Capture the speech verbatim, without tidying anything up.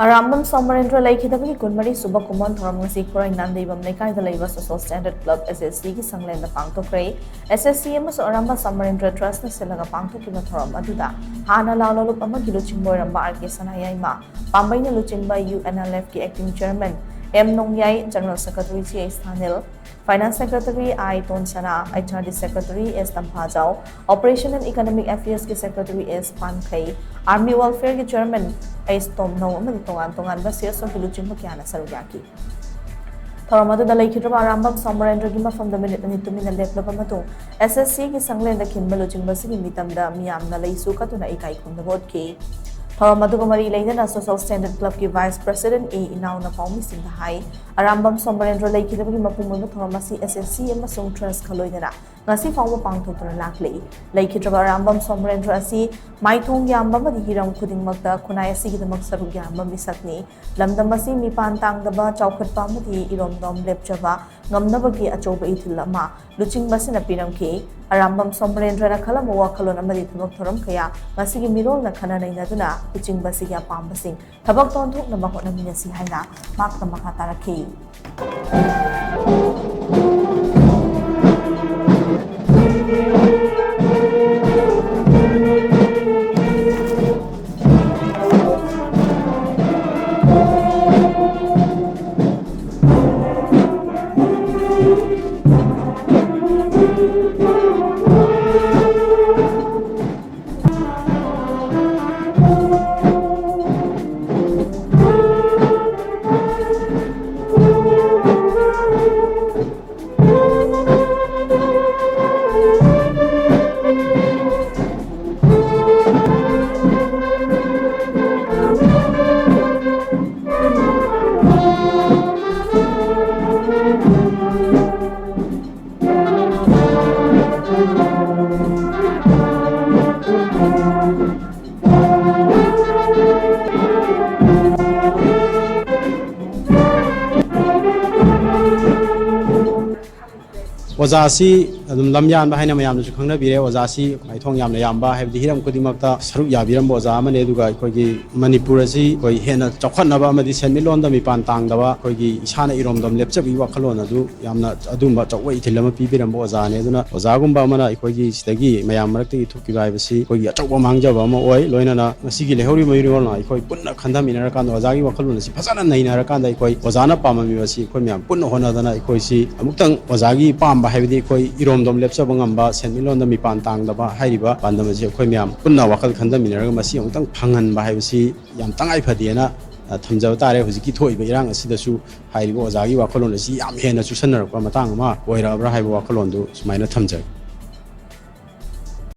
ꯑꯔꯥꯝꯕꯝ ꯁꯣꯃꯔꯦꯟꯗ꯭ꯔ ꯂꯩꯈꯤꯗꯕꯒꯤ ꯀꯨꯟꯃꯔꯤ ꯁꯨꯕ ꯀꯨꯝꯑꯣꯟ ꯊꯧꯔꯝ ꯉꯁꯤ ꯈꯨꯔꯥꯏ ꯅꯥꯟꯗꯩꯕꯝ ꯂꯩꯀꯥꯏꯗ ꯂꯩꯕ ꯁꯣꯁꯦꯜ ꯁ꯭ꯇꯦꯟꯗꯔꯗ ꯀ꯭ꯂꯕ, ꯑꯦꯁ ꯑꯦꯁ ꯁꯤꯒꯤ ꯁꯪꯂꯦꯟꯗ ꯄꯥꯡꯊꯣꯛꯈ꯭ꯔꯦ꯫ ꯑꯦꯁ ꯑꯦꯁ ꯁꯤ ꯑꯃꯁꯨꯡ ꯑꯔꯥꯝꯕꯝ ꯁꯣꯃꯔꯦꯟꯗ꯭ꯔ ꯇ꯭ꯔꯁꯅ ꯁꯤꯜꯂꯒ ꯄꯥꯡꯊꯣꯛꯈꯤꯕ ꯊꯧꯔꯝ ꯑꯗꯨꯗ ꯍꯥꯟꯅ ꯂꯥꯎ ꯂꯣꯜꯂꯨꯞ ꯑꯃꯒꯤ ꯂꯨꯆꯤꯡꯕ ꯑꯣꯏꯔꯝꯕ ꯑꯥꯔ ꯀꯦ ꯁꯅꯥꯌꯥꯏꯃ, ꯄꯥꯝꯕꯩꯅ ꯂꯨꯆꯤꯡꯕ ꯌꯨ ꯑꯦꯟ ꯑꯦꯜ ꯑꯦꯐꯀꯤ acting chairman M Nongyai, general secretary ꯆꯦ H Thanil, finance secretary I Tonsana, H R D secretary S Tamphajao, operation and economic ꯑꯦꯐꯤꯌꯔꯁꯀꯤ ꯁꯦꯀ꯭ꯔꯦꯇꯔꯤ ꯑꯦꯁ ꯄꯥꯟꯈꯩ, ꯑꯥꯔꯃꯤ ꯋꯦꯜꯐꯤꯌꯔꯒꯤ ꯆꯦꯌꯔꯃꯦꯟ ꯑꯩꯆ ꯇꯣꯝꯅꯧ ꯑꯃꯗꯤ ꯇꯣꯉꯥꯟ ꯇꯣꯉꯥꯟꯕ ꯁꯤ ꯑꯦꯁ ꯑꯣꯒꯤ ꯂꯨꯆꯤꯡꯕ ꯀꯌꯥꯅ ꯁꯔꯨꯛ ꯌꯥꯈꯤ꯫ ꯊꯧꯔꯝ ꯑꯗꯨꯗ ꯂꯩꯈꯤꯗ꯭ꯔꯕ ꯑꯔꯥꯝꯕꯝ ꯁꯣꯃꯔꯦꯟꯗ꯭ꯔꯒꯤ ꯃꯐꯝꯗ ꯃꯤꯅꯤꯠ ꯑꯅꯤ ꯇꯨꯃꯤꯟꯅ ꯂꯦꯞꯂꯕ ꯃꯇꯨꯡ, ꯑꯦꯁ ꯑꯦꯁ ꯁꯤꯒꯤ ꯁꯪꯂꯦꯟꯗ ꯈꯤꯟꯕ ꯂꯨꯆꯤꯡꯕꯁꯤꯒꯤ ꯃꯤꯇꯝꯗ ꯃꯤꯌꯥꯝꯅ ꯂꯩꯁꯨ ꯀꯠꯇꯨꯅ ꯏꯀꯥꯏ ꯈꯨꯝꯅꯕ ꯎꯠꯈꯤ꯫ ꯊꯧꯔꯝ ꯑꯗꯨꯒ ꯃꯔꯤ ꯂꯩꯅꯅ ꯁꯣꯁꯦꯜ ꯁ꯭ꯇꯦꯟꯗꯔꯗ ꯀ꯭ꯂꯕꯀꯤ ꯚꯥꯏꯁ ꯄ꯭ꯔꯁꯤꯗꯦꯟꯠ ꯑꯦ ꯏꯅꯥꯎꯅ ꯄꯥꯎꯃꯤꯁꯤꯡꯗ ꯍꯥꯏ, ꯑꯔꯥꯝꯕꯝ ꯁꯣꯃꯔꯦꯟꯗ꯭ꯔ ꯂꯩꯈꯤꯗꯕꯒꯤ ꯃꯄꯨꯡ ꯑꯣꯏꯕ ꯊꯧꯔꯝ ꯑꯁꯤ ꯑꯦꯁ ꯑꯦꯁ ꯁꯤ ꯑꯃꯁꯨꯡ ꯇ꯭ꯔꯁꯀ ꯂꯣꯏꯅꯅ ꯉꯁꯤ ꯐꯥꯎꯕ ꯄꯥꯡꯊꯣꯛꯇꯨꯅ ꯂꯥꯛꯂꯤ꯫ ꯂꯩꯈꯤꯗ꯭ꯔꯕ ꯑꯔꯥꯝꯕꯝ ꯁꯣꯃꯔꯦꯟꯗ꯭ꯔ ꯑꯁꯤ ꯃꯥꯏꯊꯣꯡ ꯌꯥꯝꯕ ꯑꯃꯗꯤ ꯍꯤꯔꯝ ꯈꯨꯗꯤꯡꯃꯛꯇ ꯈꯨꯟꯅꯥꯏ ꯑꯁꯤꯒꯤꯗꯃꯛ ꯁꯔꯨꯛ ꯌꯥꯝꯕ ꯃꯤꯁꯛꯅꯤ꯫ ꯂꯝꯗꯝ ꯑꯁꯤ ꯃꯤꯄꯥꯟ ꯇꯥꯡꯗꯕ, ꯆꯥꯎꯈꯠꯄ ꯑꯃꯗꯤ ꯏꯔꯣꯝꯗꯣꯝ ꯂꯦꯞꯆꯕ ꯉꯝꯅꯕꯒꯤ ꯑꯆꯧꯕ ꯏꯊꯤꯜ ꯑꯃ ꯂꯨꯆꯤꯡꯕꯁꯤꯅ ꯄꯤꯔꯝꯈꯤ꯫ ꯑꯔꯥꯝꯕꯝ ꯁꯣꯃꯔꯦꯟꯗ꯭ꯔꯅ ꯈꯜꯂꯝꯕ ꯋꯥꯈꯜꯂꯣꯟ ꯑꯃꯗꯤ ꯊꯕꯛ ꯊꯧꯔꯝ ꯀꯌꯥ ꯉꯁꯤꯒꯤ ꯃꯤꯔꯣꯜꯅ ꯈꯟꯅ ꯅꯩꯅꯗꯨꯅ ꯂꯨꯆꯤꯡꯕꯁꯤꯒꯤ ꯑꯄꯥꯝꯕꯁꯤꯡ ꯊꯕꯛꯇ ꯑꯣꯟꯊꯣꯛꯅꯕ ꯍꯣꯠꯅꯃꯤꯟꯅꯁꯤ ꯍꯥꯏꯅ ꯃꯍꯥꯛꯅ ꯃꯈꯥ ꯇꯥꯔꯛꯈꯤ꯫ ꯑꯣꯖꯥꯁꯤ ꯑꯗꯨꯝ ꯂꯝ ꯌꯥꯟꯕ ꯍꯥꯏꯅ ꯃꯌꯥꯝꯅꯁꯨ ꯈꯪꯅꯕꯤꯔꯦ꯫ ꯑꯣꯖꯥꯁꯤ ꯃꯥꯏꯊꯣꯡ ꯌꯥꯝꯅ ꯌꯥꯝꯕ, ꯍꯥꯏꯕꯗꯤ ꯍꯤꯔꯝ ꯈꯨꯗꯤꯡꯃꯛꯇ ꯁꯔꯨꯛ ꯌꯥꯕꯤꯔꯝꯕ ꯑꯣꯖꯥ ꯑꯃꯅꯤ꯫ ꯑꯗꯨꯒ ꯑꯩꯈꯣꯏꯒꯤ ꯃꯅꯤꯄꯨꯔ ꯑꯁꯤ ꯑꯩꯈꯣꯏ ꯍꯦꯟꯅ ꯆꯥꯎꯈꯠꯅꯕ ꯑꯃꯗꯤ ꯁꯦꯟꯃꯤꯠꯂꯣꯟꯗ ꯃꯤꯄꯥꯟ ꯇꯥꯡꯗꯕ, ꯑꯩꯈꯣꯏꯒꯤ ꯏꯁꯥꯅ ꯏꯔꯣꯝꯗꯣꯝ ꯂꯦꯞꯆꯕꯒꯤ ꯋꯥꯈꯜꯂꯣꯟ ꯑꯗꯨ ꯌꯥꯝꯅ ꯑꯗꯨꯝꯕ ꯑꯆꯧꯕ ꯏꯊꯤꯜ ꯑꯃ ꯄꯤꯕꯤꯔꯝꯕ ꯑꯣꯖꯥꯅꯤ꯫ ꯑꯗꯨꯅ ꯑꯣꯖꯥꯒꯨꯝꯕ ꯑꯃꯅ ꯑꯩꯈꯣꯏꯒꯤ ꯁꯤꯗꯒꯤ ꯃꯌꯥꯝ ꯃꯔꯛꯇꯒꯤ ꯊꯣꯛꯈꯤꯕ ꯍꯥꯏꯕꯁꯤ ꯑꯩꯈꯣꯏꯒꯤ ꯑꯆꯧꯕ ꯃꯥꯡꯖꯕ ꯑꯃ ꯑꯣꯏ꯫ ꯂꯣꯏꯅꯅ ꯉꯁꯤꯒꯤ ꯂꯩꯍꯧꯔꯤꯕ ꯃꯤꯔꯣꯜꯅ ꯑꯩꯈꯣꯏ ꯄꯨꯟꯅ ꯈꯟꯊꯃꯤꯟꯅꯔꯀꯥꯟꯗ, ꯑꯣꯖꯥꯒꯤ ꯋꯥꯈꯜꯂꯣꯟ ꯑꯁꯤ ꯐꯖꯅ ꯅꯩꯅꯔꯀꯥꯟꯗ, ꯑꯩꯈꯣꯏ ꯑꯣꯖꯥꯅ ꯄꯥꯝꯃꯝꯃꯤꯕ ꯑꯁꯤ ꯑꯩꯈꯣꯏ ꯃꯌꯥꯝ ꯄꯨꯟꯅ ꯍꯣꯠꯅꯗꯅ, ꯑꯩꯈꯣꯏꯁꯤ ꯑꯃꯨꯛꯇꯪ ꯑꯣꯖꯥꯒꯤ ꯄꯥꯝꯕ, ꯍꯥꯏꯕꯗꯤ ꯑꯩꯈꯣꯏ ꯏꯔꯣꯝꯗꯣꯝ ꯂꯦꯞꯆꯕ ꯉꯝꯕ, ꯁꯦꯟꯃꯤꯠꯂꯣꯟꯗ ꯃꯤꯄꯥꯟ ꯇꯥꯡꯗꯕ ꯍꯥꯏꯔꯤꯕ ꯄꯥꯟꯗꯝ ꯑꯁꯤ ꯑꯩꯈꯣꯏ ꯃꯌꯥꯝ ꯄꯨꯟꯅ ꯋꯥꯈꯜ ꯈꯟꯊꯃꯤꯟꯅꯔꯒ ꯃꯁꯤ ꯑꯃꯨꯛꯇꯪ ꯐꯪꯍꯟꯕ ꯍꯥꯏꯕꯁꯤ ꯌꯥꯝ ꯇꯉꯥꯏ ꯐꯗꯦꯅ, ꯑ, ꯊꯝꯖꯕ ꯇꯥꯔꯦ꯫ ꯍꯧꯖꯤꯛꯀꯤ ꯊꯣꯛꯏꯕ ꯏꯔꯥꯡ ꯑꯁꯤꯗꯁꯨ ꯍꯥꯏꯔꯤꯕ ꯑꯣꯖꯥꯒꯤ ꯋꯥꯈꯜꯂꯣꯟ ꯑꯁꯤ ꯌꯥꯝ ꯍꯦꯟꯅ ꯆꯨꯁꯟꯅꯔꯛꯄ ꯃꯇꯥꯡ ꯑꯃ ꯑꯣꯏꯔꯛꯑꯕ꯭ꯔꯥ ꯍꯥꯏꯕ ꯋꯥꯈꯜꯂꯣꯟꯗꯨ ꯁꯨꯃꯥꯏꯅ ꯊꯝꯖꯒꯦ꯫